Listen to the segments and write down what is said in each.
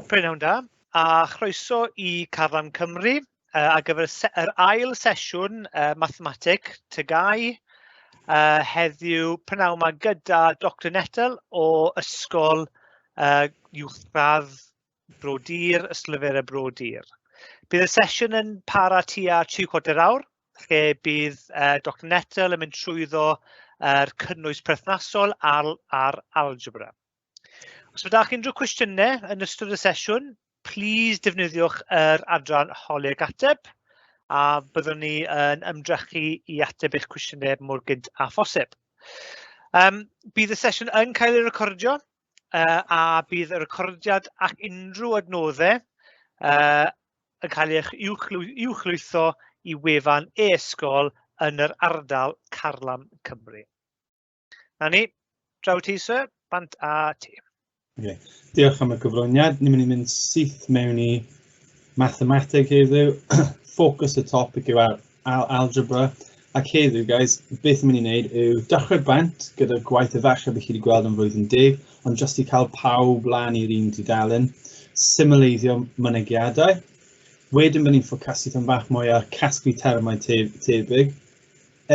Prynhawn da, a chroeso i Carlam Cymru ar gyfer yr ail sesiwn mathemateg TGAU heddiw prynhawn 'ma gyda Doctor Nettle o Ysgol Uwchradd Bro Dur, Ysgol Yferau Bro Dur. Bydd y sesiwn yn para tua 3/4 awr, lle bydd Doctor Nettle yn mynd trwyddo yr cynnwys perthnasol ar algebra. Os ydych chi unrhyw cwestiynau yn ystod y sesiwn, plîs defnyddiwch yr adran holi ac ateb, a byddwn ni yn ymdrechu i ateb eich cwestiynau mor gynt â phosib. Bydd y sesiwn yn cael ei recordio, a bydd y recordiad ac unrhyw adnoddau yn cael eich uwchlwytho i wefan e-ysgol yn yr ardal Carlam Cymru. Na ni, draw ti, sir, bant a ti. Okay. Diolch am y gyflwyniad. Ni'n mynd i mynd syth mewn i mathemateg heddiw. Ffocws y topic yw ar algebra. Ac heddiw, guys, beth ni'n mynd i wneud yw dechrau bant gyda gwaith efallai bych chi wedi gweld yn flwyddyn 10, ond jyst i cael pawb lan i'r un dudalen, symleiddio mynegiadau. Wedyn byddwn ni'n ffocysu tam bach mwy ar casglu termau tebyg,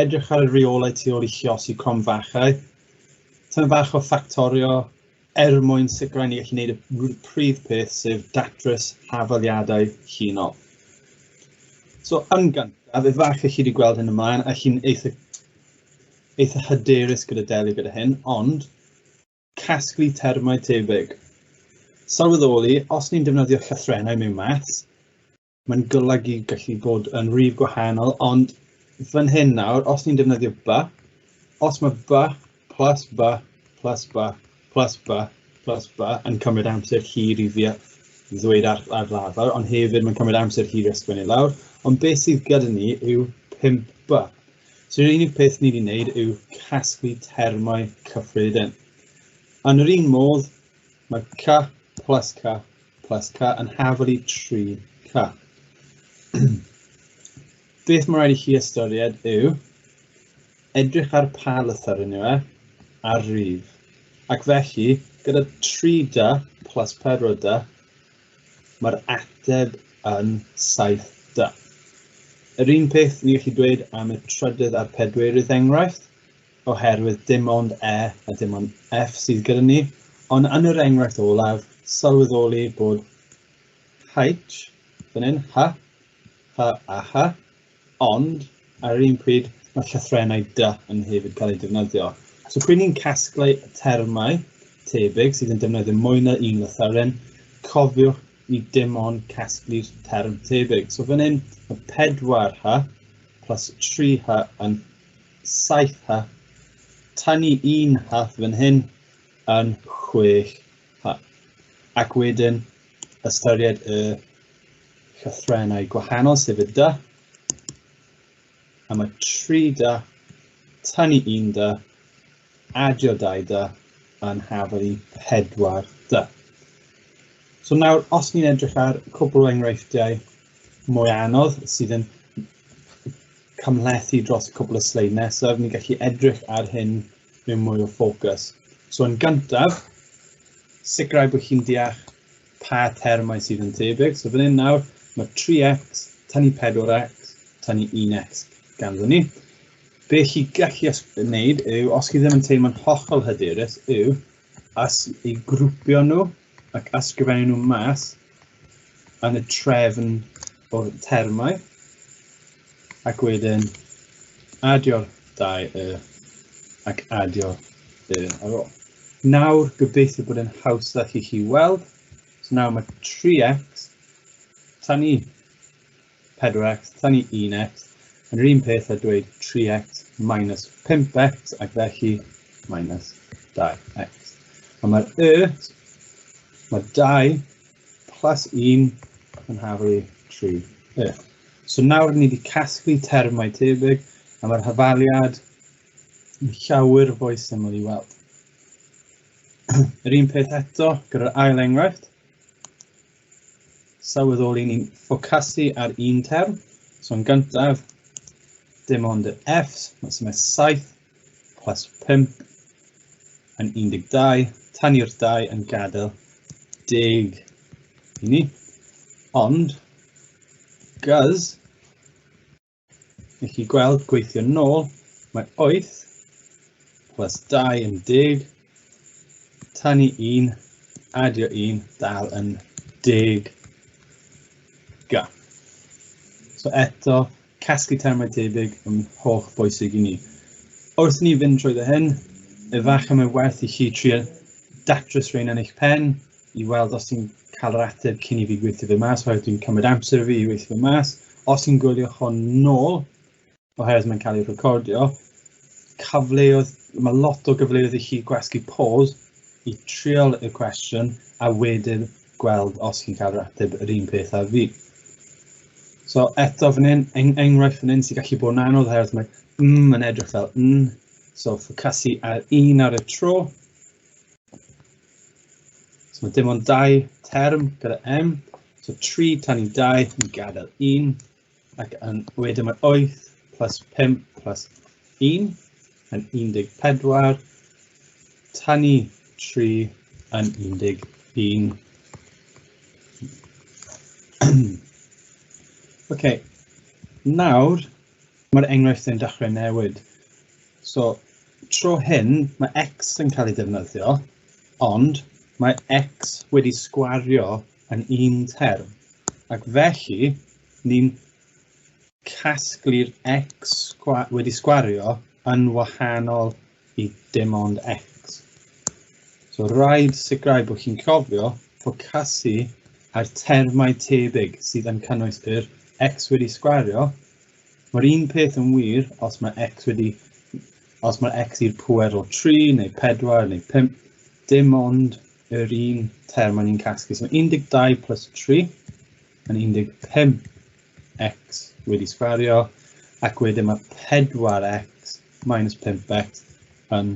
edrych ar y rheolau tu ôl i lluosi cromfachau, tamed bach o ffactorio er mwyn sicrhau ni gallu gwneud y prif peth, sef datrys hafaliadau llinol. So, yn gyntaf, efallai chi wedi gweld hyn ymlaen, a chi'n eitha hyderus gyda delio gyda hyn, ond casglu termau tebyg. Sylweddoli, os ni'n defnyddio llythrennau mewn maths, mae'n golygu gallu bod yn rif gwahanol, ond fan hyn nawr, os ni'n defnyddio B, os mae B plus B plus B plus B plus B yn cymryd amser hir i fi ddweud ar lafar, ond hefyd mae'n cymryd amser hir i ysgrifennu lawr, ond beth sydd gyda ni yw 5B. So yr unig peth ni wedi wneud yw casglu termau cyffredin. Yn yr un modd, mae C plus C plus C yn hafal i 3C. Beth mae rhaid i chi ystyried yw edrych ar pa lythyren yw e a'r rif. Ac felly, gyda 3D plus 4D, mae'r ateb yn 7D. Yr un peth ni gallu dweud am y trydydd a'r pedwerydd enghraifft, oherwydd dim ond E a dim ond F sydd gyda ni, ond yn yr enghraifft olaf, sylweddoli bod H, fan hyn, H, H a H, ond ar yr un pryd mae llythrennau D yn hefyd cael eu defnyddio. So pryd ni'n casglu termau tebyg sydd yn defnyddio mwy na un lythyren, cofiwch i dim ond casglu'r term tebyg. So fan hyn, mae 4H plus 3H yn 7H, tynnu 1H fan hyn yn 6H. Ac wedyn ystyried y llythrennau gwahanol, sef y D, a mae 3D, tynnu 1D, adio 2D yn hafal i 4D. So nawr, os ni'n edrych ar cwpl o enghreifftiau mwy anodd sydd yn cymhlethu dros y cwpl o sleid nesaf, ni'n gallu edrych ar hyn mewn mwy o ffocws. So yn gyntaf, sicrhau bod chi'n deall pa termau sydd yn tebyg. So fan hyn nawr, mae 3x, tynnu 4x, tynnu 1x ganddo ni. Be chi gallu wneud yw, os chi ddim yn teimlo'n hollol hyderus, yw as i grwpio nhw ac ysgrifennu nhw mas yn y trefn o'r termau, ac wedyn adio'r 2 y ac adio'r y ar ôl. Nawr, gobeithio bod yn hawsach i chi weld. So nawr mae 3x tynnu 4x tynnu 1x yn yr un peth a dweud 3x minus 5x ac felly minus 2x. A mae'r y, mae 2 plus 1 yn haflu 3 y. So nawr ni wedi casglu termau tebyg a mae'r hafaliad yn llawer fwy syml i weld. Yr un peth eto gyda'r ail enghraifft. Sylweddoli ni'n ffocysu ar un term. So yn gyntaf, dim ond y Fs, so mae 7 plus 5 yn 12, tynnu'r 2 yn gadael 10. i ni. Ond, gys, i chi gweld gweithio nôl, mae 8 plus 2 yn 10, tynnu 1, adio 1, dal yn 10 g. So eto, casglu termau tebyg yn holl bwysig i ni. Wrth ni fynd trwy hyn, efallai mae werth i chi trio datrys rhain yn eich pen i weld os ti'n cael yr ateb cyn i fi gweithio fe mas, oherwydd dwi'n cymryd amser fi i weithio fe mas. Os ti'n gwylio hwn nôl, oherwydd mae'n cael ei recordio, cyfleoedd, mae lot o gyfleoedd i chi gwasgu pause i trial y cwestiwn a wedyn gweld os chi'n cael yr ateb yr un peth â fi. So eto fan hyn, enghraifft fan hyn sy'n gallu bod yn anodd oherwydd mae m yn edrych fel n, so ffocysu ar un ar y tro. So mae dim ond 2 term gyda m, so 3 tynnu 2 yn gadael 1, ac yn wedyn mae 8 plus 5 plus 1 yn 14, tynnu 3 yn 11. OK, nawr mae'r enghraifft yn dechrau newid. So, tro hyn, mae x yn cael ei defnyddio, ond mae x wedi sgwario yn un term. Ac felly, ni'n casglu'r x wedi sgwario yn wahanol i dim ond x. So rhaid sicrhau bod chi'n cofio ffocysu ar termau tebyg sydd yn cynnwys yr x wedi sgwario. Mae'r un peth yn wir os mae x wedi, os mae x i'r pŵer o 3 neu 4 neu 5, dim ond yr un term ni'n casglu. So mae 12 plus 3 yn 15 x wedi sgwario, ac wedyn mae 4x minus 5x yn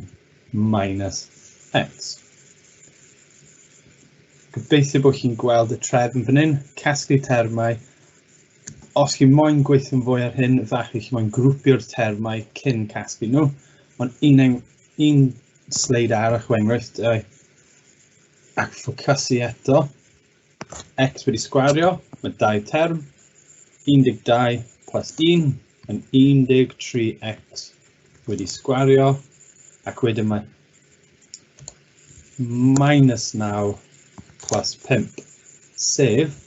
minus x. Gobeithio bod chi'n gweld y trefn fan hyn, casglu termau. Os chi'n moyn gweithio'n fwy ar hyn, falle chi moyn grwpio'r termau cyn casglu nhw. Ond un sleid arall o enghraifft, ac ffocysu eto. X wedi sgwario, mae 2 term, 12 plus 1 yn 13x wedi sgwario, ac wedyn mae minus 9 plus 5, sef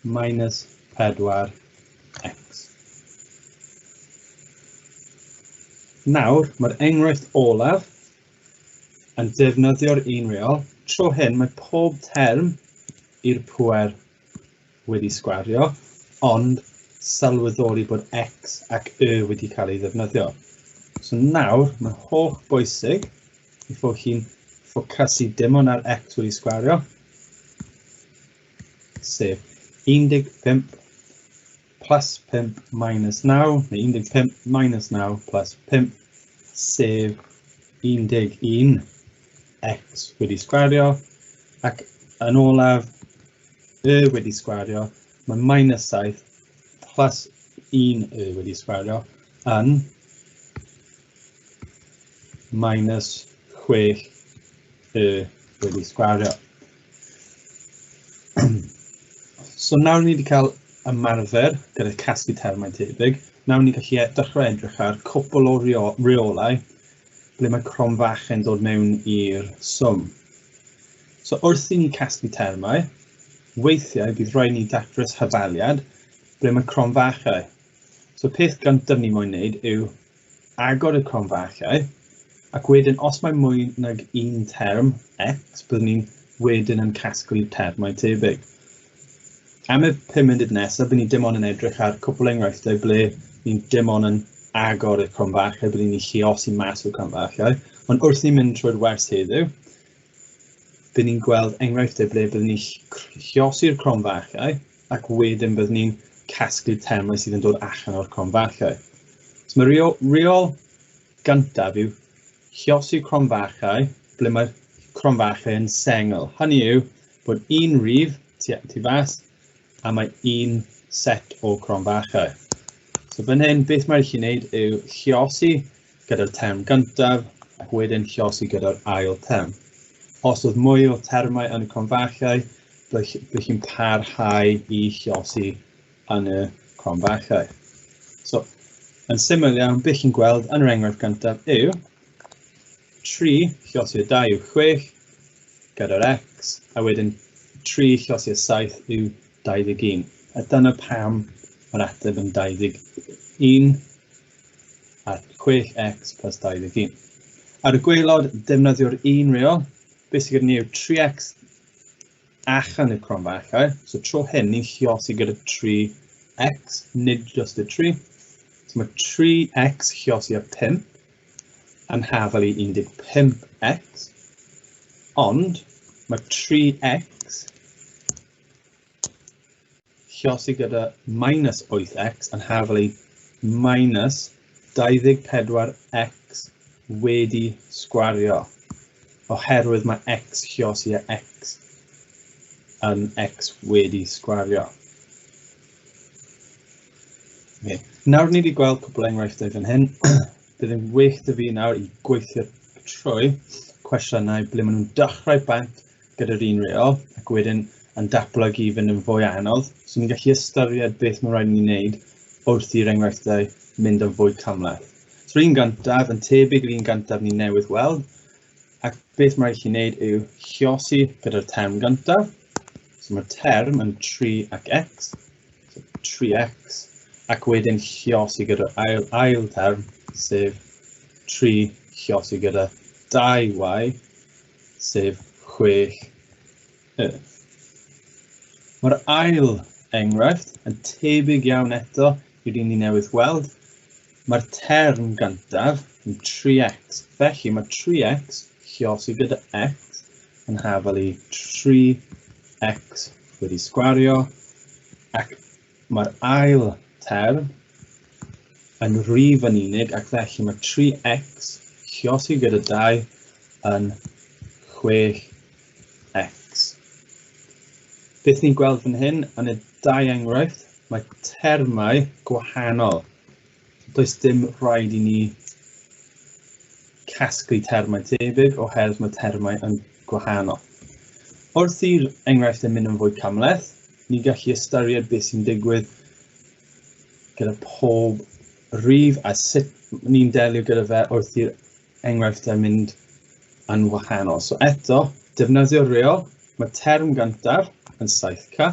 minus 4x. Nawr, mae'r enghraifft olaf yn defnyddio'r un reol. Tro hyn, mae pob term i'r pŵer wedi sgwario, ond sylweddoli bod x ac y wedi cael ei ddefnyddio. So nawr, mae holl bwysig i fod chi'n ffocysu dim ond ar x wedi sgwario, sef 15 plus 5 minus 9, neu 15 minus 9 plus 5, sef 11 x wedi sgwario, ac yn olaf, y wedi sgwario, mae minus 7 plus 1 y wedi sgwario yn minus 6 y wedi sgwario. So nawr ni wedi cael ymarfer gyda casglu termau tebyg. Nawr ni'n gallu dechrau edrych ar cwpl o reolau ble mae cromfachau'n dod mewn i'r swm. So wrth i ni casglu termau, weithiau bydd rhaid ni datrys hafaliad ble mae cromfachau. So peth gyntaf ni moyn wneud yw agor y cromfachau, ac wedyn os mae mwy nag un term x, byddwn ni'n wedyn yn casglu termau tebyg. Am y 5 munud nesaf, byddwn ni dim ond yn edrych ar cwpl enghreifftiau ble ni'n dim ond yn agor y cromfachau, byddwn ni'n lluosi mas o'r cromfachau. Ond wrth ni mynd trwy'r wers heddiw, byddwn ni'n gweld enghreifftiau ble byddwn ni'n lluosi'r cromfachau ac wedyn byddwn ni'n casglu termau sydd yn dod allan o'r cromfachau. So mae reol gyntaf yw lluosi cromfachau ble mae'r cromfachau yn sengl. Hynny yw bod un rif tu fas a mae un set o cromfachau. So fan hyn, beth mae'n chi wneud yw lluosi gyda'r term gyntaf ac wedyn lluosi gyda'r ail term. Os oedd mwy o termau yn y cromfachau, ble chi'n parhau i lliosi yn y cromfachau. So, yn syml iawn, beth chi'n gweld yn yr enghraifft gyntaf yw 3 lliosi o 2 yw 6 gyda'r x, a wedyn 3 lliosi o 7 yw 21. A dyna pam mae'r ateb yn 21 a 6x plus 21. Ar y gwaelod, defnyddio'r un reol. Beth sydd gyda ni yw 3x allan i'r cromfachau. So tro hyn, ni'n lliosi gyda 3x, nid just y 3. So mae 3x lliosi â 5 yn hafal i 15x, ond mae 3x lliosi gyda minus 8x yn hafal i minus 24x wedi sgwario, oherwydd mae x lliosi â x yn x wedi sgwario. Okay. Nawr ni wedi gweld cwpl enghreifftiau fan hyn, bydd yn well 'da fi nawr i gweithio trwy cwestiynau ble maen nhw'n dechrau bant gyda'r un reol ac wedyn yn datblygu i fynd yn fwy anodd. So ni'n gallu ystyried beth mae'n rhaid i ni wneud wrth i'r enghreifftiau mynd yn fwy cymhleth. So'r un gyntaf yn tebyg i'r un gyntaf ni newydd weld, ac beth mae'n rhaid i chi wneud yw lliosi gyda'r term gyntaf. So mae'r term yn 3 ac x, so 3x, ac wedyn lliosi gyda'r ail term, sef 3 lliosi gyda 2y, sef 6y. Mae'r ail enghraifft yn tebyg iawn eto i'r un ni newydd weld. Mae'r term gyntaf yn 3x, felly mae 3x lliosi gyda x yn hafal i 3x wedi sgwario, ac mae'r ail term yn rhif yn unig, ac felly mae 3x lliosi gyda 2 yn 6x. Beth ni'n gweld fan hyn yn y dau enghraifft, mae termau gwahanol. Does dim rhaid i ni casglu termau tebyg oherwydd mae termau yn gwahanol. Wrth i'r enghraifft yn mynd yn fwy cymhleth, ni'n gallu ystyried beth sy'n digwydd gyda pob rhif a sut ni'n delio gyda fe wrth i'r enghreifftiau mynd yn wahanol. So eto, defnyddio'r reol, mae term gyntaf yn 7c,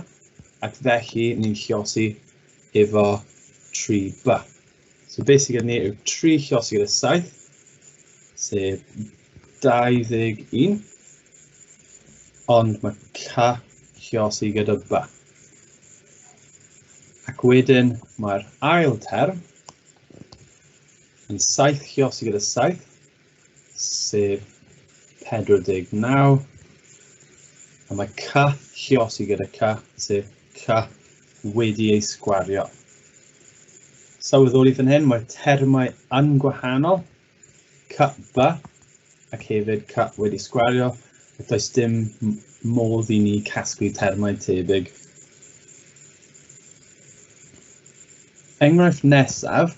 ac felly ni'n lliosi efo 3b. So beth sydd gyda ni yw 3 lliosi gyda 7, sef 21, ond mae c lliosi gyda b. Ac wedyn mae'r ail term yn 7 lliosi gyda 7, sef 49, a mae c lliosi gyda c, sef c wedi ei sgwario. Sylweddoli fan hyn, mae'r termau yn gwahanol, c, b, ac hefyd c wedi sgwario, ac does dim modd i ni casglu termau tebyg. Enghraifft nesaf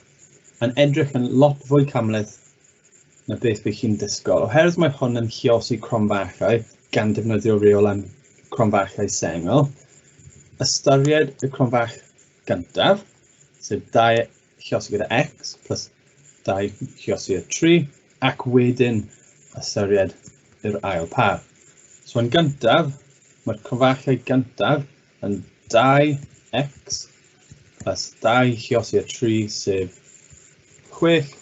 yn edrych yn lot fwy cymhleth na beth bych chi'n disgwyl. Oherwydd mae hwn yn lliosi cromfachau gan defnyddio reol am cromfachau sengl, ystyried y cromfach gyntaf, sef 2 lliosi gyda x plus 2 lliosi o 3, ac wedyn ystyried yr ail par. So yn gyntaf, mae'r cromfachau gyntaf yn 2x plus 2 lliosi o 3, sef 6,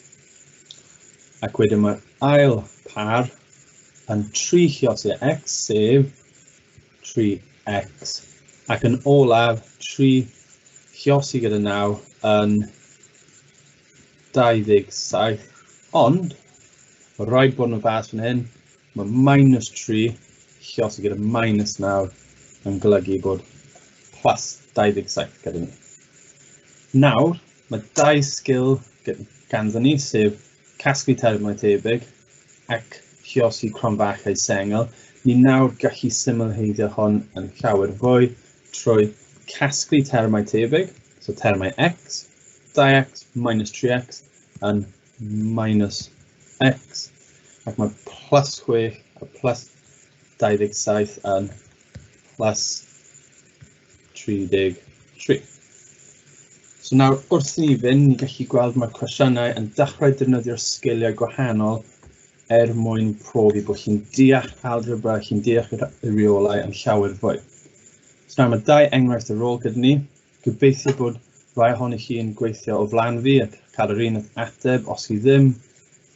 ac wedyn mae'r ail par yn 3 lliosi o x, sef 3x, ac yn olaf 3 lliosi gyda 9 yn 27, ond mae rhaid bod yn fas fan hyn, mae minus 3 lliosi gyda minus 9 yn golygu bod plus 27 gyda ni. Nawr, mae dau sgil ganddo ni, sef casglu termau tebyg ac lliosi cromfachau sengl. Ni nawr gallu symlheiddio hwn yn llawer fwy trwy casglu termau tebyg, so termau x, 2x minus 3x yn minus x, ac mae plus 6 a plus 27 yn plus 33. So nawr, wrth i ni fynd, ni'n gallu gweld mae'r cwestiynau yn dechrau defnyddio'r sgiliau gwahanol er mwyn profi bod chi'n deall algebra, chi'n deall y rheolau yn llawer fwy. So nawr mae dau enghraifft ar ôl gyda ni. Gobeithio bod rai ohonych chi yn gweithio o flaen fi ac cael yr un ateb, os chi ddim.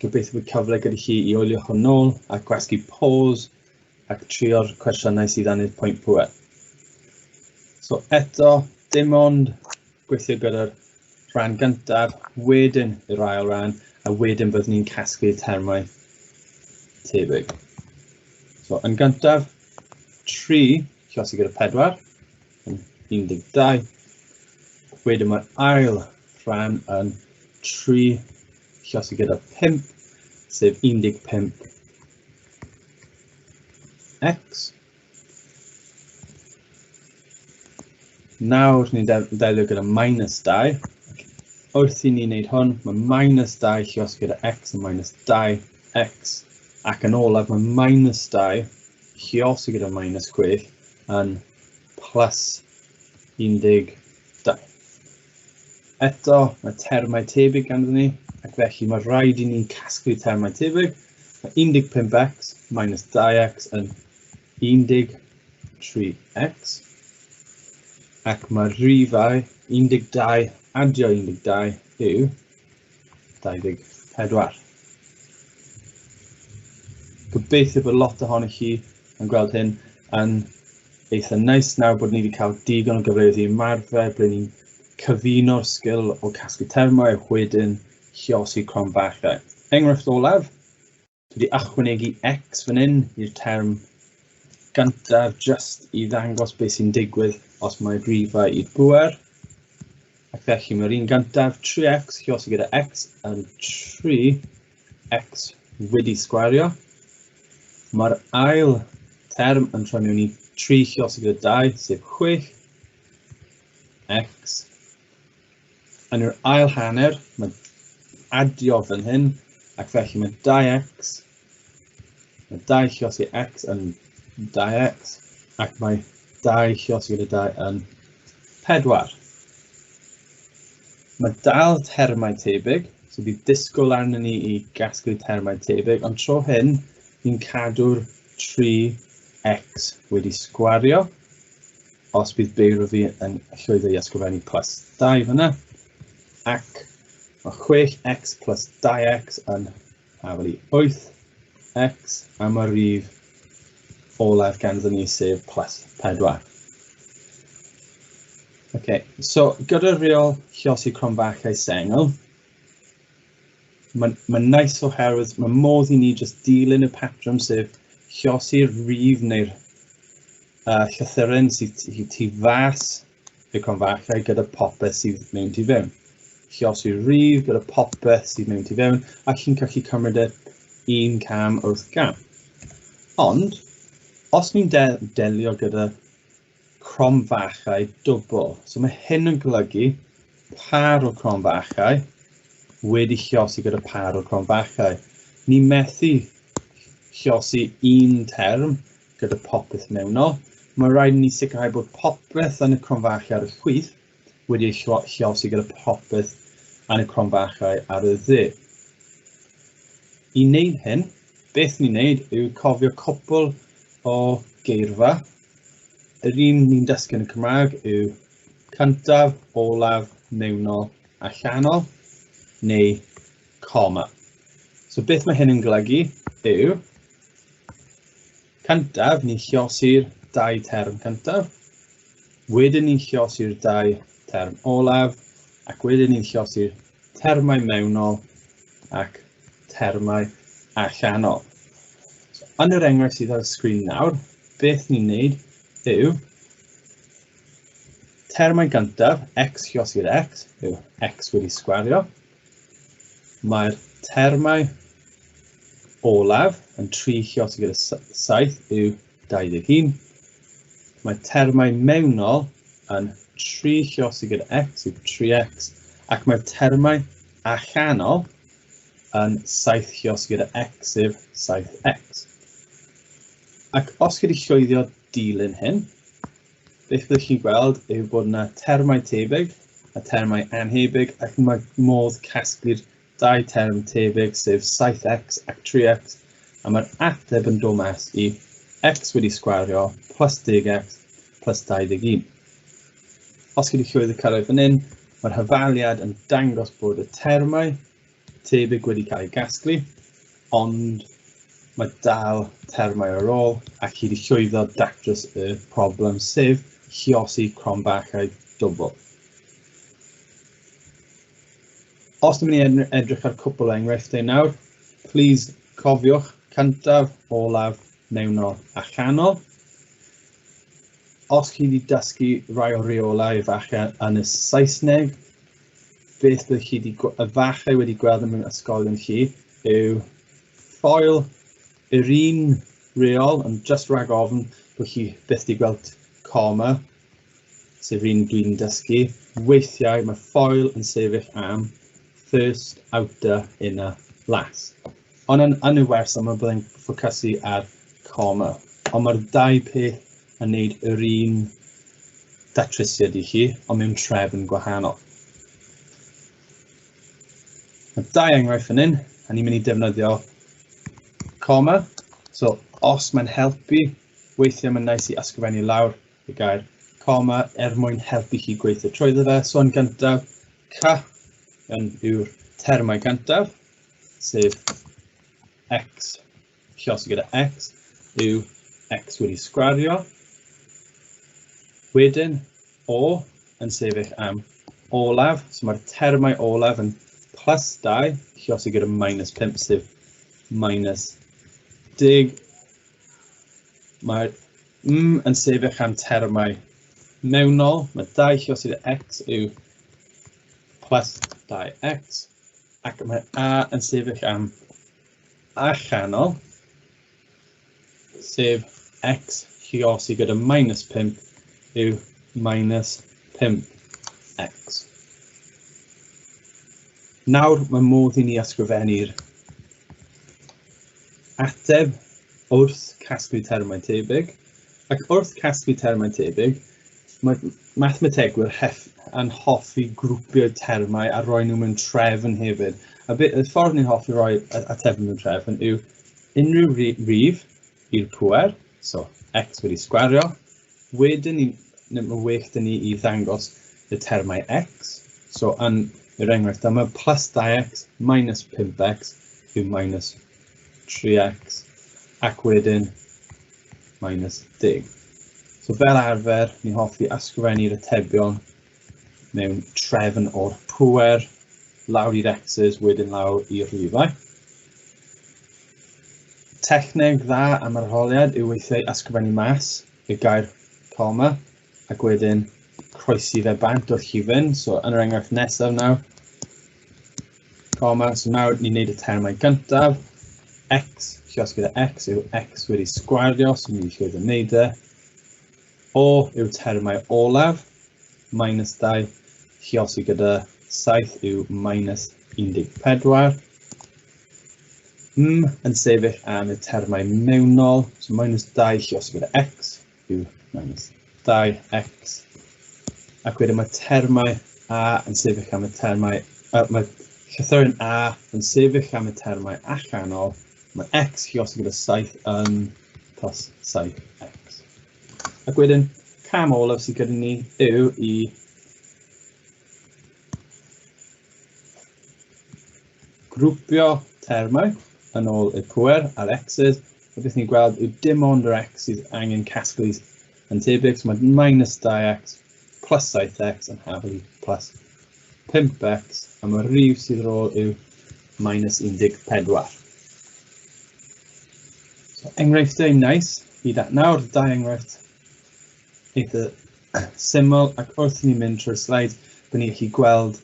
Gobeithio bod cyfle gyda chi i wylio hwn nôl a gwasgu pause ac trio'r cwestiynau sydd angen pwynt pŵer. So eto, dim ond gweithio gyda'r rhan gyntaf, wedyn yr ail ran, a wedyn byddwn ni'n casglu termau tebyg. So yn gyntaf, 3 lluosi gyda 4 yn 12. Wedyn mae'r ail rhan yn 3 lluosi gyda 5, sef 15 x. Nawr ni'n delio gyda minus 2. Wrth i ni wneud hwn, mae minus 2 lluosi gyda x yn minus 2x. Ac yn olaf, mae minus 2 lluosi gyda minus 6 yn plus 12. Eto, mae termau tebyg ganddo ni, ac felly mae rhaid i ni casglu termau tebyg. Mae 15x minus 2x yn 13x. Ac mae'r rhifau 12 adio 12 yw 24. Gobeithio bod lot ohonych chi yn gweld hyn yn eitha neis nawr bod ni wedi cael digon o gyfleoedd i ymarfer ble ni'n cyfuno'r sgil o casglu termau a wedyn lluosi cromfachau. Enghraifft olaf, dwi wedi ychwanegu x fan hyn i'r term gyntaf just i ddangos beth sy'n digwydd os mae rhifau i'r bŵer. Ac felly mae'r un gyntaf, 3x lluosi gyda x yn 3x wedi sgwario. Mae'r ail term yn troi mewn i 3 lluosi gyda 2, sef 6 x. Yn yr ail hanner, mae adio fan hyn, ac felly mae 2x, mae 2 lluosi x yn 2x, ac mae 2 lluosi gyda 2 yn 4. Mae dal termau tebyg, so bydd disgwyl arnon ni i gasglu termau tebyg, ond tro hyn, ni'n cadw'r 3x wedi sgwario, os bydd beiro fi yn llwyddo i ysgrifennu plus 2 fyna, ac mae 6x plus 2x yn hafal i 8x, a mae'r rhif olaf ganddo ni sef plus 4. Okay, so gyda'r rheol lluosi cromfachau sengl, mae'n nice oherwydd mae modd i ni just dilyn y patrwm sef lluosi'r rhif neu'r llythyren sydd tu fas y cromfachau gyda popeth sydd mewn tu fewn. Lluosi'r rhif gyda popeth sydd mewn tu fewn, a chi'n gallu cymryd e un cam wrth gam. Ond, os ni'n delio gyda cromfachau dwbl, so mae hyn yn golygu par o cromfachau wedi lluosi gyda par o cromfachau. Ni methu lluosi un term gyda popeth mewnol. Mae rhaid i ni sicrhau bod popeth yn y cromfachau ar y chwith wedi ei lluosi gyda popeth yn y cromfachau ar y dde. I wneud hyn, beth ni'n wneud yw cofio cwpl o geirfa. Yr un ni'n dysgu yn y Cymraeg yw cyntaf, olaf, mewnol, allanol, neu coma. So beth mae hyn yn golygu yw, cyntaf, ni'n lluosi'r dau term cyntaf, wedyn ni'n lluosi'r dau term olaf, ac wedyn ni'n lluosi'r termau mewnol ac termau allanol. So, yn yr enghraifft sydd ar y sgrin nawr, beth ni'n neud yw termau gyntaf, x lluosi gyda x, yw x wedi sgwario. Mae'r termau olaf yn 3 lluosi gyda 7 yw 21. Mae termau mewnol yn 3 lluosi gyda x yw 3x, ac mae'r termau allanol yn 7 lluosi gyda x sef 7x. Ac os chi wedi llwyddo dilyn hyn, Beth byddwch chi'n gweld yw bod yna termau tebyg a termau annhebyg, ac mae modd casglu'r dau term tebyg, sef 7x ac 3x, a mae'r ateb yn dod mas i x wedi sgwario plus 10x plus 21. Os chi wedi llwyddo cyrraedd fan hyn, mae'r hyfaliad yn dangos bod y termau tebyg wedi cael ei gasglu, ond mae dal termau ar ôl ac chi wedi llwyddo datrys y problem, sef lluosi cromfachau dwbl. Os ni'n mynd i edrych ar cwpl o enghreifftiau nawr, please cofiwch cyntaf, olaf, mewnol a chanol. Os chi wedi dysgu rai o reolau efallai yn y Saesneg, beth byddwch chi wedi, efallai wedi gweld yn ysgolion chi yw ffoil yr un reol, yn just rhag ofn bod chi byth wedi gweld coma, sef un dwi'n dysgu. Weithiau mae ffoil yn sefyll am first, outer, inner, last. Ond yn y wers yma byddai'n ffocysu ar coma. Ond mae'r dau peth yn neud yr un datrysiad i chi, ond mewn trefn gwahanol. Mae dau enghraifft fan hyn, a ni'n mynd i defnyddio coma. So, os mae'n helpu, weithiau mae'n nice i ysgrifennu lawr y gair coma er mwyn helpu chi gweithio trwyddo fe. So, yn gyntaf, c yn yw'r termau gyntaf, sef x, lluosi gyda x, yw x wedi sgwario. Wedyn, o yn sefyll am olaf, so mae'r termau olaf yn plus 2, lluosi gyda minus 5, sef minus 10. Mae'r m yn sefyll am termau mewnol, mae 2 lluosi gyda x yw plus 2x, ac mae a yn sefyll am allanol, sef x lluosi gyda minus 5 yw minus 5x. Nawr mae modd i ni ysgrifennu'r ateb wrth casglu termau tebyg, ac wrth casglu termau tebyg, mae mathemategwyr yn hoffi grwpio termau a rhoi nhw mewn trefn hefyd. A y ffordd ni'n hoffi rhoi ateb mewn trefn yw unrhyw rif i'r pŵer, so x wedi sgwario, wedyn mae well dyn ni i ddangos y termau x, so yn yr enghraifft yma, plus 2x minus 5x yw minus 3x, ac wedyn minus 10. So fel arfer, ni'n hoffi ysgrifennu'r atebion mewn trefn o'r pŵer, lawr i'r x's, wedyn lawr i'r rhifau. Techneg dda am yr arholiad yw weithiau ysgrifennu mas y gair coma ac wedyn croesi fe bant wrth chi fynd. So yn yr enghraifft nesaf nawr, coma, so nawr ni'n neud y termau gyntaf. X, lluosi gyda x yw x wedi sgwario, so ni'n llwyddo wneud e. O yw termau olaf, minus 2, lluosi gyda 7 yw minus 14. M yn sefyll am y termau mewnol, so minus 2 lluosi gyda x yw minus 2x. Ac wedyn mae termau A yn sefyll am y termau, mae llythyren A yn sefyll am y termau allanol, mae x lluosi gyda 7 yn plus 7x. Ac wedyn, cam olaf sydd gyda ni yw i grwpio termau yn ôl y pŵer a'r x's, a beth ni'n gweld yw dim ond yr x sydd angen casglu yn tebyg, so mae minus 2x plus 7x yn haflu plus 5x, a mae'r rhif sydd ar ôl yw minus 14. So, enghreifftiau nice hyd at nawr, dau enghraifft eitha syml, ac wrth i ni mynd trwy'r sleid, byddwn ni'n gallu gweld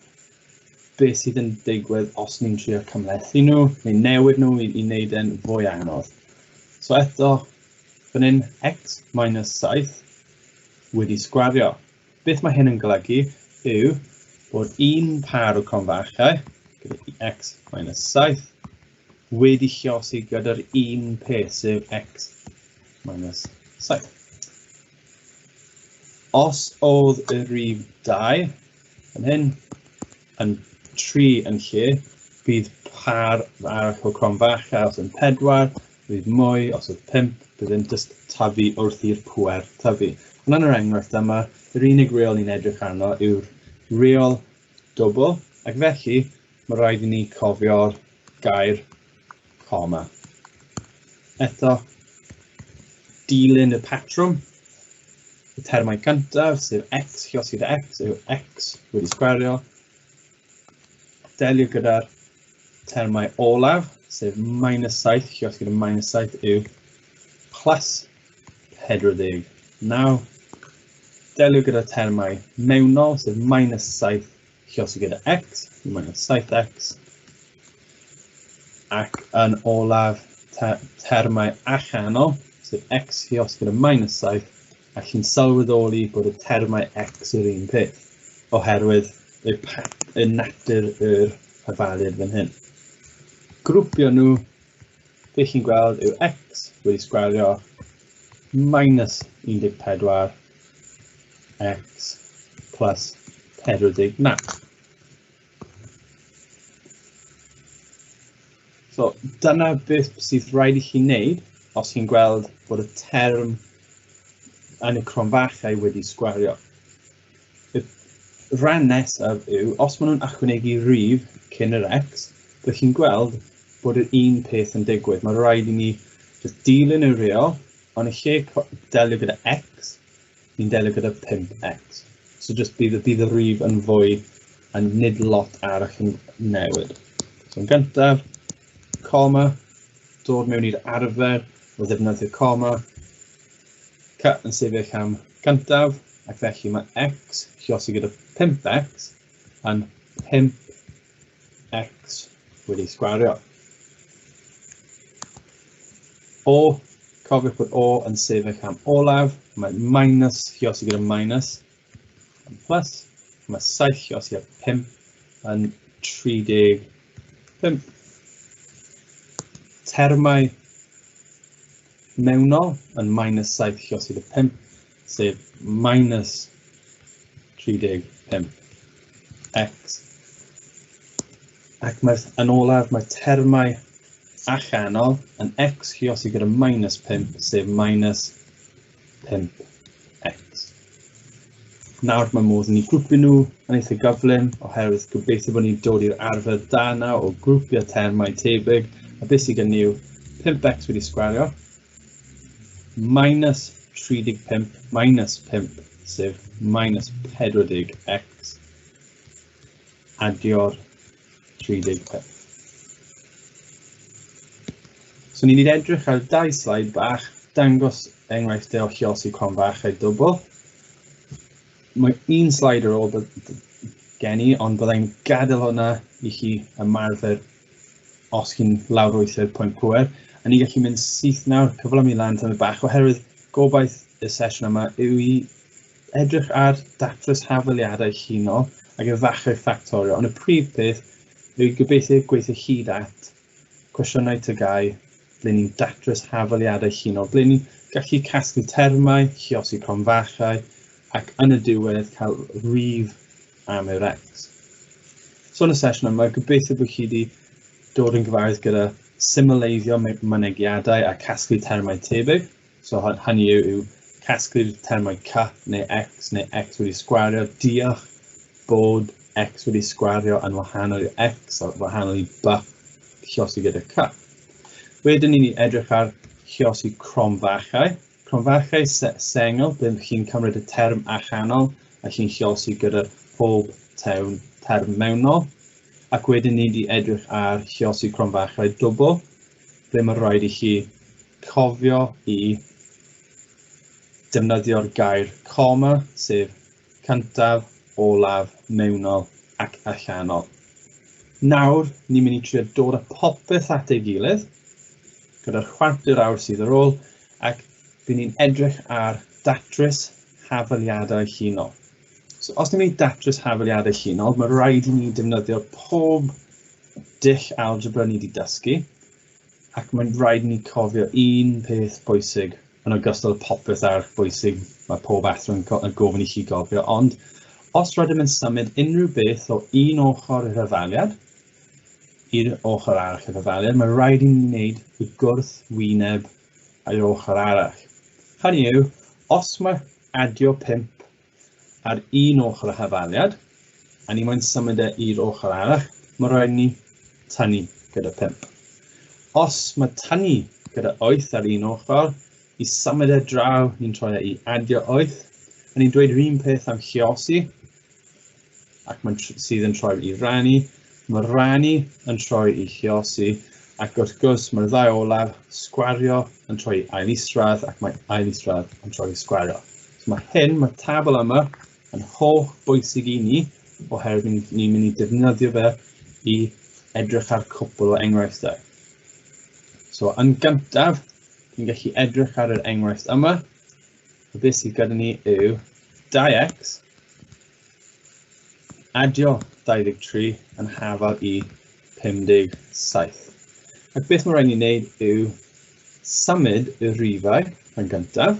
beth sydd yn digwydd os ni'n trio cymhlethu nhw, neu newid nhw i wneud e'n fwy anodd. So eto, fan hyn, x minus 7 wedi sgwario. Beth mae hyn yn golygu yw bod un par o cromfachau, gyda x minus 7, wedi lluosi gyda'r un peth, sef x minus 7. Os oedd y rhif 2 yn hyn, yn 3 yn lle, bydd par arall o cromfachau. Os yn 4, bydd mwy, os oedd 5, bydd yn just tyfu wrth i'r pwer tyfu. Ond yn yr enghraifft yma, yr unig reol ni'n edrych arno yw'r reol dwbl, ac felly mae rhaid i ni cofio'r gair coma. Eto, dilyn y patrwm, y termau cyntaf, sef x, lluosi gyda x, yw x wedi sgwario. Delio gyda'r termau olaf, sef minus 7, lluosi gyda minus 7 yw plus 49. Delio gyda termau mewnol, sef minus 7, lluosi gyda x, yw minus 7x. Ac yn olaf, termau allanol, sef x lluosi gyda minus 7, a chi'n sylweddoli bod y termau x yr un peth, oherwydd y natur yr hafaliad fan hyn. Grwpio nhw, beth chi'n gweld yw x wedi sgwario minus 14 x plus 49. So dyna beth sydd rhaid i chi wneud os chi'n gweld bod y term yn y cromfachau wedi sgwario. Y rhan nesaf yw, os maen nhw'n ychwanegu rhif cyn yr x, byddwch chi'n gweld bod yr un peth yn digwydd. Mae rhaid i ni just dilyn y reol, ond y lle delio gyda x, ni'n delio gyda 5x. So just bydd y rhif yn fwy a nid lot arall yn newid. So yn gyntaf, coma, dod mewn i'r arfer o ddefnyddio coma, c yn sefyll am gyntaf, ac felly mae x lluosi gyda 5x yn 5x wedi sgwario. O, cofiwch bod O yn sefyll am olaf, mae minus lluosi gyda minus yn plus, mae 7 lluosi gyda 5 yn 35. Termau mewnol yn minus 7 lluosi gyda 5, sef minus 35 x. Ac mae, yn olaf, mae termau allanol yn x lluosi gyda minus 5, sef minus 5x. Nawr mae modd i ni grwpio nhw yn eitha gyflym, oherwydd gobeithio bod ni'n dod i'r arfer da nawr o grwpio termau tebyg, a beth sydd gen ni yw 5x wedi sgwario, minus 35 minus 5, sef minus 40x, adio'r 35. So ni'n edrych ar dau sleid bach, dangos enghreifftiau o lluosi cromfachau dwbl. Mae un sleid ar ôl gen i, ond byddai'n gadael hwnna i chi ymarfer os chi'n lawrlwytho'r pwynt pŵer. A ni gallu mynd syth nawr, cyflymu lan tamed bach, oherwydd gobaith y sesiwn yma yw i edrych ar datrys hafaliadau llinol ac efallai ffactorio. Ond y prif peth yw i gobeithio gweithio hyd at cwestiynau TGAU, ble ni'n datrys hafaliadau llinol, ble ni'n gallu casglu termau, lluosi cromfachau, ac yn y diwedd cael rhif am yr x. So yn y sesiwn yma, gobeithio bod chi wedi dod yn gyfarwydd gyda symleiddio mynegiadau a casglu termau tebyg. So hynny yw casglu'r termau c neu x neu x wedi sgwario. Diolch bod x wedi sgwario yn wahanol i x a wahanol i b lluosi gyda c. Wedyn ni'n edrych ar lluosi cromfachau. Cromfachau sengl, ble chi'n cymryd y term allanol a chi'n lluosi gyda pob term mewnol. Ac wedyn ni wedi edrych ar lluosi cromfachau dwbl, ble mae rhaid i chi cofio i defnyddio'r gair coma, sef cyntaf, olaf, mewnol ac allanol. Nawr, ni'n mynd i trio dod â popeth at ei gilydd, gyda'r chwarter awr sydd ar ôl, ac bydd ni'n edrych ar datrys hafaliadau llinol. So, os ni'n mynd i datrys hafaliadau llinol, mae rhaid i ni defnyddio pob dull algebra ni wedi dysgu, ac mae'n rhaid i ni cofio un peth bwysig yn ogystal â popeth arall bwysig Mae pob athro yn gofyn i chi gofio, ond os rydym yn symud unrhyw beth o un ochr i'r hafaliad i'r ochr arall i'r hafaliad, mae rhaid i ni wneud y gwrthwyneb i'r ochr arall. Hynny yw, os mae adio 5 ar un ochr y hafaliad, a ni moyn symud e i'r ochr arall, mae rhaid ni tynnu gyda 5. Os mae tynnu gyda 8 ar un ochr, i symud e draw, ni'n troi e i adio 8. A ni'n dweud yr un peth am lluosi, ac mae'n sydd yn troi i rannu. Mae rannu yn troi i lluosi, ac wrth gwrs mae'r ddau olaf, sgwario yn troi i ail isradd, ac mae ail isradd yn troi i sgwario. So mae hyn, mae'r tabl yma, yn holl bwysig i ni, oherwydd ni'n mynd i defnyddio fe i edrych ar cwpl o enghreifftiau. So yn gyntaf, ni'n gallu edrych ar yr enghraifft yma. A beth sydd gyda ni yw 2x adio 23 yn hafal i 57. Ac beth mae rhaid ni wneud yw symud y rhifau yn gyntaf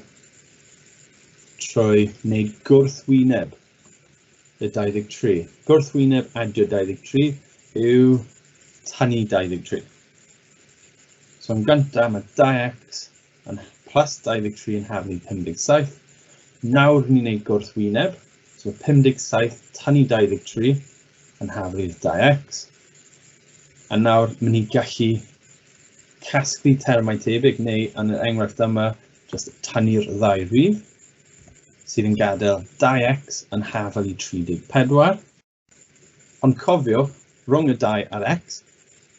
trwy wneud gwrthwyneb y 23. Gwrthwyneb adio 23 yw tynnu 23. So yn gyntaf mae 2x yn plus 23 yn haflu 57. Nawr ni'n gwneud gwrthwyneb, so 57 tynnu 23 yn haflu'r 2x. A nawr mynd i'n gallu casglu termau tebyg, neu yn yr enghraifft yma, just tynnu'r ddau rhif, sydd yn gadael 2x yn hafal i 34. Ond cofiwch, rhwng y 2 a'r x,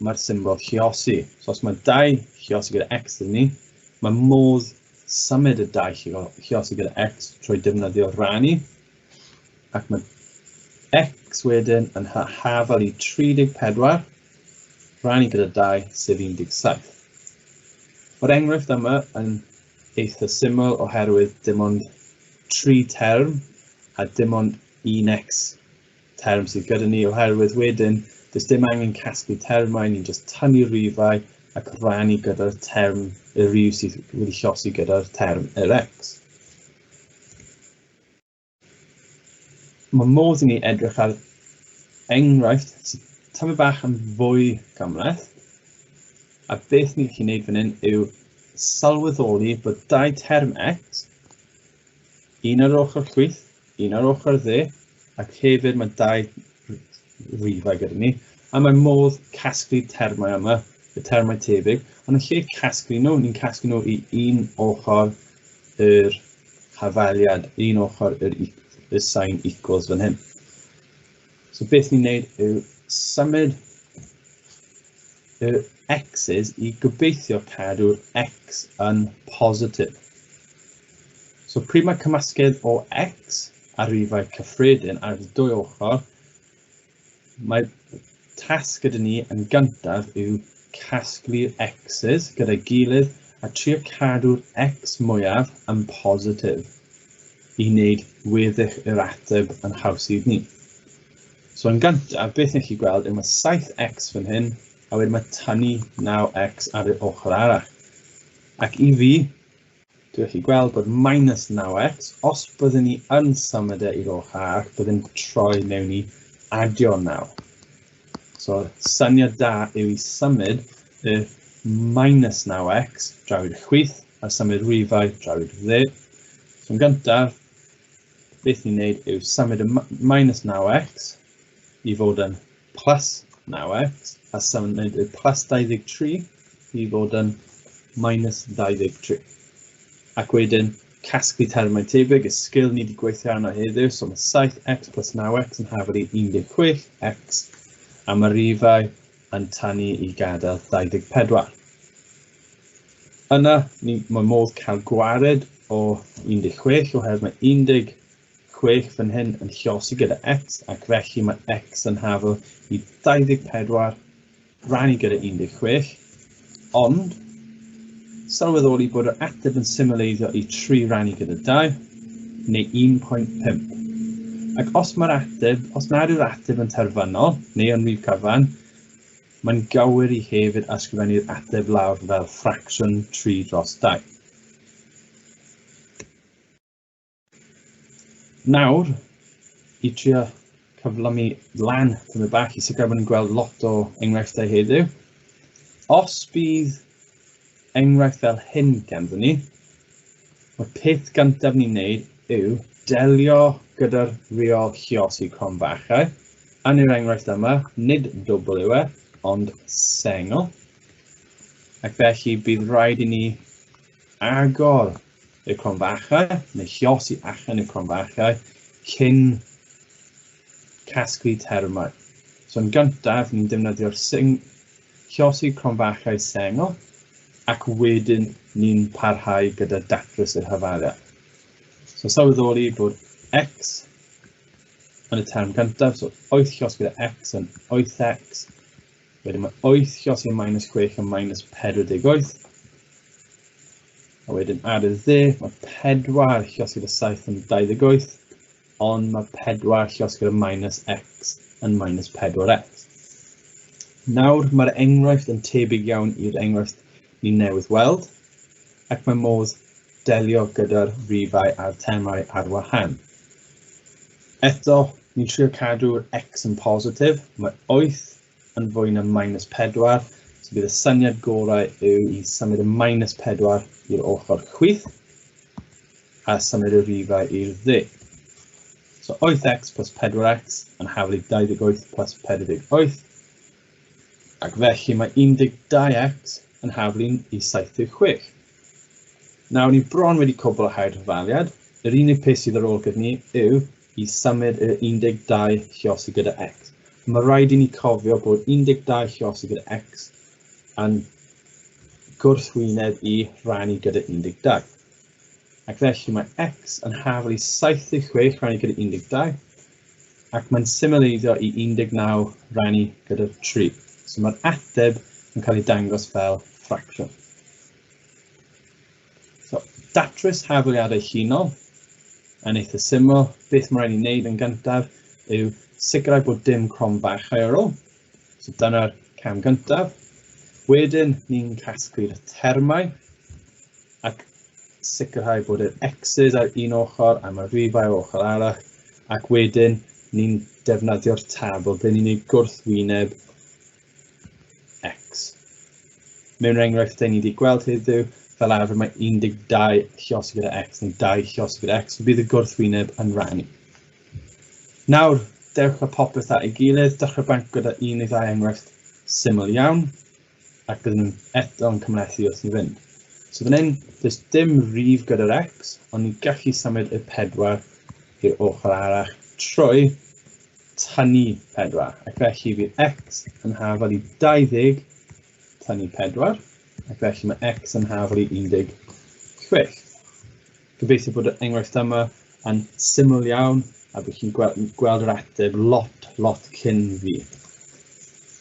mae'r symbol lluosi. So os mae 2 lluosi gyda x dyn ni, mae modd symud y 2 lluosi gyda x trwy defnyddio rannu. Ac mae x wedyn yn hafal i 34, rannu gyda 2, sef 17. Mae'r enghraifft yma yn eitha syml oherwydd dim ond 3 term a dim ond 1x term sydd gyda ni, oherwydd wedyn does dim angen casglu termau, ni'n just tynnu rhifau ac rannu gyda'r term, y rhif sydd wedi llosi gyda'r term yr x. Mae modd i ni edrych ar enghraifft sydd tymed bach yn fwy gymhleth, a beth ni'n gallu gwneud fan hyn yw sylweddoli bod dau term x, un ar ochr chwith, un ar ochr dde, ac hefyd mae dau rifau gyda ni, a mae modd casglu termau yma, y termau tebyg, ond yn lle casglu nhw, ni'n casglu nhw i un ochr yr hafaliad, un ochr yr, y sign equals fan hyn. So beth ni'n neud yw symud y x's i gobeithio cadw'r x yn positif. So pryd mae cymysgedd o x a rhifau cyffredin ar y dwy ochr, mae tasg gyda ni yn gyntaf yw casglu'r x's gyda'i gilydd a trio cadw'r x mwyaf yn positif i wneud weddill yr ateb yn haws i ni. So yn gyntaf, beth ni'n gallu gweld yw mae 7x fan hyn, a wedyn mae tynnu 9x ar yr ochr arall. Ac i fi, dwi'n gallu gweld bod minus 9x, os byddwn ni yn symud e i'r ochr arall, byddwn troi mewn i adio 9. So, syniad da yw i symud y minus 9x draw i'r chwith a symud rhifau draw i'r dde. So, yn gyntaf, beth ni'n neud yw symud y minus 9x i fod yn plus 9x a symud y plus 23 i fod yn minus 23. Ac wedyn, casglu termau tebyg, y sgil ni wedi gweithio arno heddiw, so mae 7x plus 9x yn hafal i 16x, a mae rhifau yn tynnu i gadael 24. Yna, mae modd cael gwared o 16, oherwydd mae 16 fan hyn yn llosi gyda x, ac felly mae x yn hafal i 24 rannu gyda 16, ond sylweddoli bod yr ateb yn symleiddio i 3 rannu gyda 2, neu 1.5. Ac os mae'r ateb, os nad yw'r ateb yn terfynol, neu yn rhif cyfan, mae'n gywir i hefyd ysgrifennu'r ateb lawr fel ffracsiwn 3 dros 2. Nawr, i trio cyflymu lan tymed bach i sicrhau bod ni'n gweld lot o enghreifftiau heddiw. Os bydd enghraifft fel hyn ganddo ni, mae'r peth gyntaf ni'n neud yw delio gyda'r reol lluosi cromfachau. Yn yr enghraifft yma, nid dwbl yw e, ond sengl. Ac felly bydd rhaid i ni agor y cromfachau, neu lluosi allan y cromfachau, cyn casglu termau. So yn gyntaf, ni'n defnyddio'r lluosi cromfachau sengl, ac wedyn ni'n parhau gyda datrys yr hafaliad. So sylweddoli bod x yn y term gyntaf, so 8 lluosi gyda x yn 8x, wedyn mae 8 lluosi minus 6 yn minus 48, a wedyn ar y dde mae 4 lluosi gyda 7 yn 28, ond mae 4 lluosi gyda minus x yn minus 4x. Nawr mae'r enghraifft yn tebyg iawn i'r enghraifft ni newydd weld, ac mae modd delio gyda'r rhifau a'r termau ar wahân. Eto, ni'n trio cadw'r x yn positif, mae 8 yn fwy na minus 4, so bydd y syniad gorau yw i symud y minus 4 i'r ochr chwith a symud y rhifau i'r dde. So 8x plus 4x yn haflu 28 plus 48, ac felly mae 12x yn haflu i 76. Nawr, ni bron wedi cwblhau'r hafaliad. Yr unig peth sydd ar ôl gyda ni yw i symud y 12 lluosi gyda x. Mae rhaid i ni cofio bod 12 lluosi gyda x yn gwrthwyneb i rannu gyda 12. Ac felly mae x yn haflu 76 rannu gyda 12, ac mae'n symleiddio i 19 rannu gyda 3. So mae'r ateb yn cael ei dangos fel ffracsiwn. So, datrys hafaliadau llinol yn eitha syml. Beth mae rhaid i ni wneud yn gyntaf yw sicrhau bod dim cromfachau ar ôl. So dyna'r cam gyntaf. Wedyn ni'n casglu'r termau ac sicrhau bod yr x's ar un ochr a mae'r rhifau ar ochr arall, ac wedyn ni'n defnyddio'r tabl ble ni'n ei gwrthwyneb x. Mewn enghraifft ni wedi gweld heddiw, fel arfer mae 12 lluosi gyda x neu 2 lluosi gyda x, so bydd y gwrthwyneb yn rannu. Nawr, dewch â popeth at ei gilydd, dechrau banc gyda un neu ddau enghraifft syml iawn, ac bydden nhw'n eto yn cymhlethu wrth i fynd. So fan hyn, does dim rif gyda'r x, ond ni'n gallu symud y 4 i'r ochr arall trwy tynnu 4, ac felly fydd x yn hafal i 20 tynnu 4, ac felly mae x yn hafal i 16. Gobeithio bod y enghraifft yma yn syml iawn a bod chi'n gweld yr ateb lot, lot cyn fi.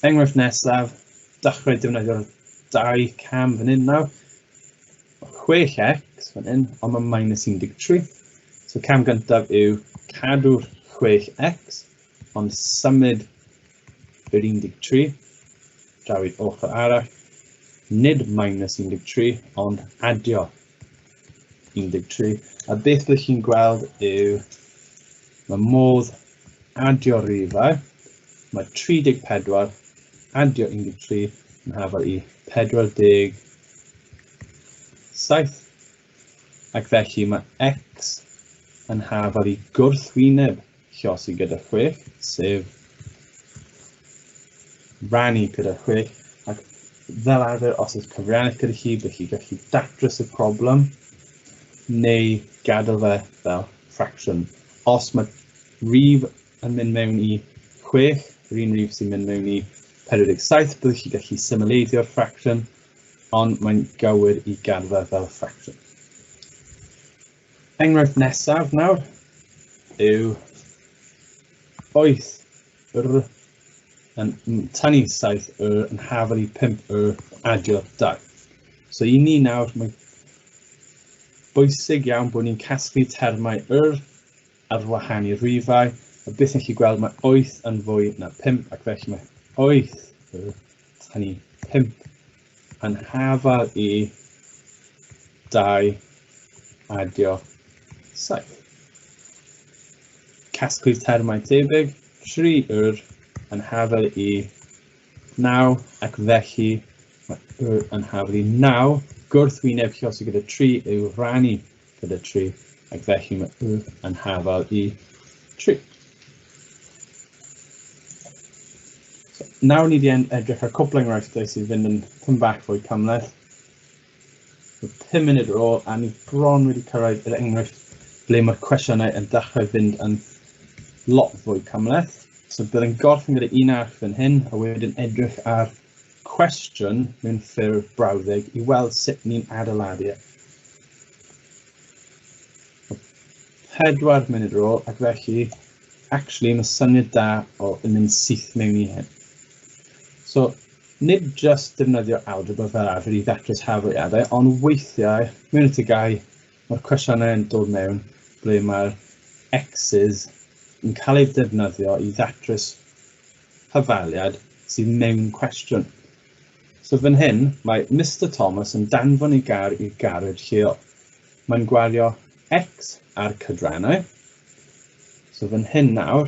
Enghraifft nesaf, dechrau defnyddio'r 2 cam fan hyn nawr. 6x fan hyn, ond mae minus 13. So cam gyntaf yw cadw'r 6x, ond symud yr 13 draw i'r ochr arall. Nid minus 13, ond adio 13. A beth byddwch chi'n gweld yw mae modd adio rhifau. Mae 34 adio 13 yn hafal i 47, ac felly mae x yn hafal i gwrthwyneb lluosi gyda 6, sef rannu gyda 6, ac fel arfer os oes cyfrifiannell gyda chi, byddwch chi gallu datrys y problem neu gadael fe fel ffracsiwn. Os mae rhif yn mynd mewn i 6, yr un rhif sy'n mynd mewn i 47, byddwch chi gallu symleiddio'r ffracsiwn, ond mae'n gywir i gadael fe fel ffracsiwn. Enghraifft nesaf nawr yw 8 r yn tynnu 7 r yn hafal i 5 r adio 2. So i ni nawr, mae'n bwysig iawn bod ni'n casglu termau r ar wahân i'r rhifau. A beth ni'n gallu gweld, mae 8 yn fwy na 5, ac felly mae 8 r tynnu 5 yn hafal i 2 adio 7. Casglu termau tebyg, 3 yr yn hafal i 9, ac felly mae yr yn hafal i 9. Gwrthwyneb lluosi gyda 3 yw rhannu gyda 3, ac felly mae y yn hafal i 3. So, nawr ni wedi edrych ar cwpl enghreifftiau sydd fynd yn pum bach fwy cymhleth. 5 munud ar ôl, a ni bron wedi cyrraedd yr enghraifft ble mae'r cwestiynau yn dechrau fynd yn lot fwy cymhleth. So bydd yn gorffen gyda un arall fan hyn, a wedyn edrych ar cwestiwn mewn ffurf brawddeg i weld sut ni'n adeiladu e. 4 munud ar ôl, ac felly, actually, mae syniad da o yn mynd syth mewn i hyn. So, nid just defnyddio algebra fel arfer i ddatrys hafaliadau, ond weithiau, mewn y TGAU, mae'r cwestiynau yn dod mewn ble mae'r x's yn cael eu defnyddio i ddatrys hafaliad sydd mewn cwestiwn. So fan hyn, mae Mr Thomas yn danfon ei gar i'r garej lleol. Mae'n gwario x ar cydrannau. So fan hyn nawr,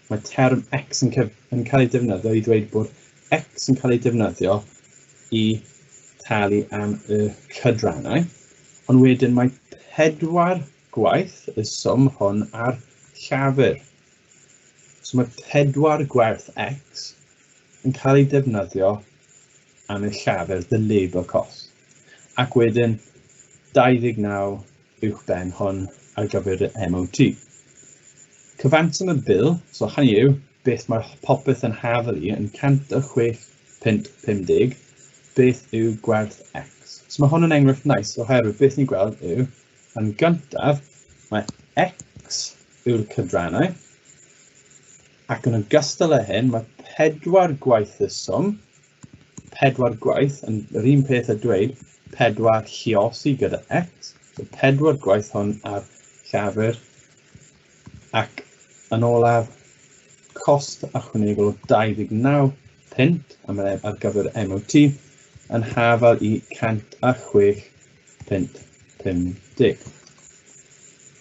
mae term x yn, yn cael ei defnyddio i ddweud bod x yn cael ei defnyddio i talu am y cydrannau, ond wedyn mae 4 gwaith y swm hwn ar llafur. So mae 4 gwerth x yn cael ei defnyddio am y llafur, the labour cost. Ac wedyn 29 uwchben hwn ar gyfer y MOT. Cyfanswm y bil, so hynny yw beth mae popeth yn hafal i yn 106.50, beth yw gwerth x? So mae hwn yn enghraifft nice oherwydd beth ni'n gweld yw, yn gyntaf, mae x yw'r cydrannau, ac yn ogystal â hyn, mae 4 gwaith y swm, 4 gwaith, yn yr un peth a dweud, 4 lluosi gyda x, so 4 gwaith hwn ar llafur, ac yn olaf, cost ychwanegol o 29 punt am yr, ar gyfer MOT yn hafal i 106 punt 50.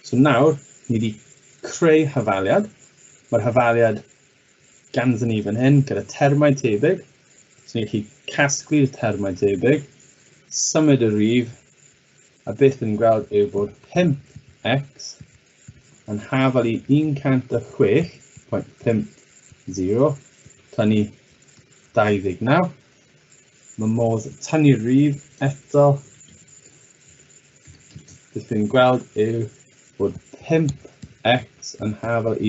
So nawr, ni wedi creu hafaliad. Mae'r hafaliad ganddyn ni fan hyn gyda termau tebyg. So ni'n gallu casglu'r termau tebyg, symud y rif, a beth ni'n gweld yw bod 5x yn hafal i 106.50 tynnu 29. Mae modd tynnu'r rif eto. Beth ni'n gweld yw bod 5x yn hafal i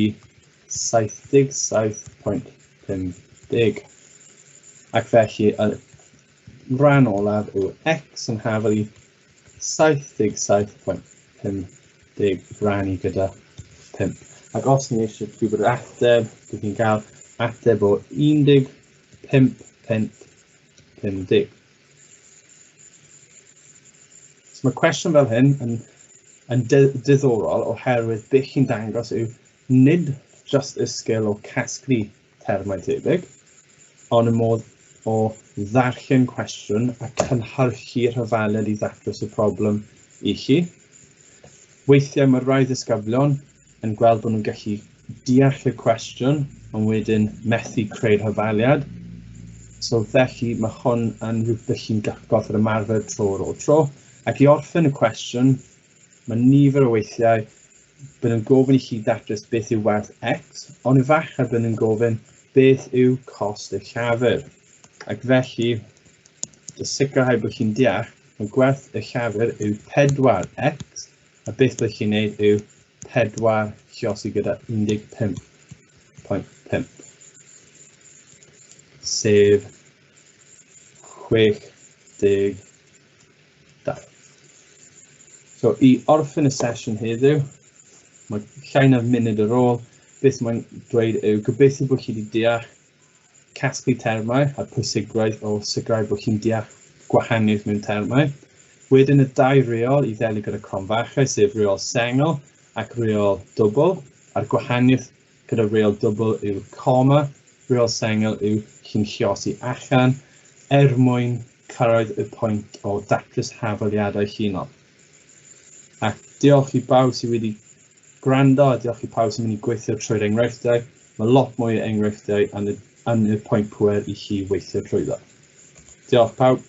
77.50. Ac felly, y rhan olaf yw x yn hafal i 77.50 rannu gyda 5. Ac os ni eisiau gwybod yr ateb, bydd ni'n cael ateb o 15.50. So mae cwestiwn fel hyn yn, yn diddorol oherwydd beth chi'n dangos yw nid just y sgil o casglu termau tebyg, ond y modd o ddarllen cwestiwn a cynhyrchu rhyfaled i ddatrys y problem i chi. Weithiau mae rhai ddisgyblion yn gweld bod nhw'n gallu deall y cwestiwn, ond wedyn methu creu'r hyfaliad. So felly mae hwn yn rhywbeth chi'n gorfod ymarfer tro ar ôl tro. Ac i orffen y cwestiwn, mae nifer o weithiau bydd yn gofyn i chi ddatrys beth yw werth x, ond efallai bydd yn gofyn beth yw cost y llafur. Ac felly, i sicrhau bod chi'n deall, mae gwerth y llafur yw 4x, a beth byddwch chi'n neud yw 4 lluosi gyda 15.5, sef 62. So i orffen y sesiwn heddiw, mae llai na munud ar ôl, beth mae'n dweud yw gobeithio bod chi wedi deall casglu termau a'r pwysigrwydd o sicrhau bod chi'n deall gwahaniaeth mewn termau. Wedyn y dau reol i ddelio gyda cromfachau, sef reol sengl ac reol dwbl, a'r gwahaniaeth gyda reol dwbl yw coma, reol sengl yw chi'n lluosi allan er mwyn cyrraedd y pwynt o datrys hafaliadau llinol. Ac diolch i bawb sydd wedi gwrando a diolch i pawb sy'n mynd i gweithio trwy'r enghreifftiau. Mae lot mwy o enghreifftiau yn y pwynt pwer i chi weithio trwyddo. Diolch pawb.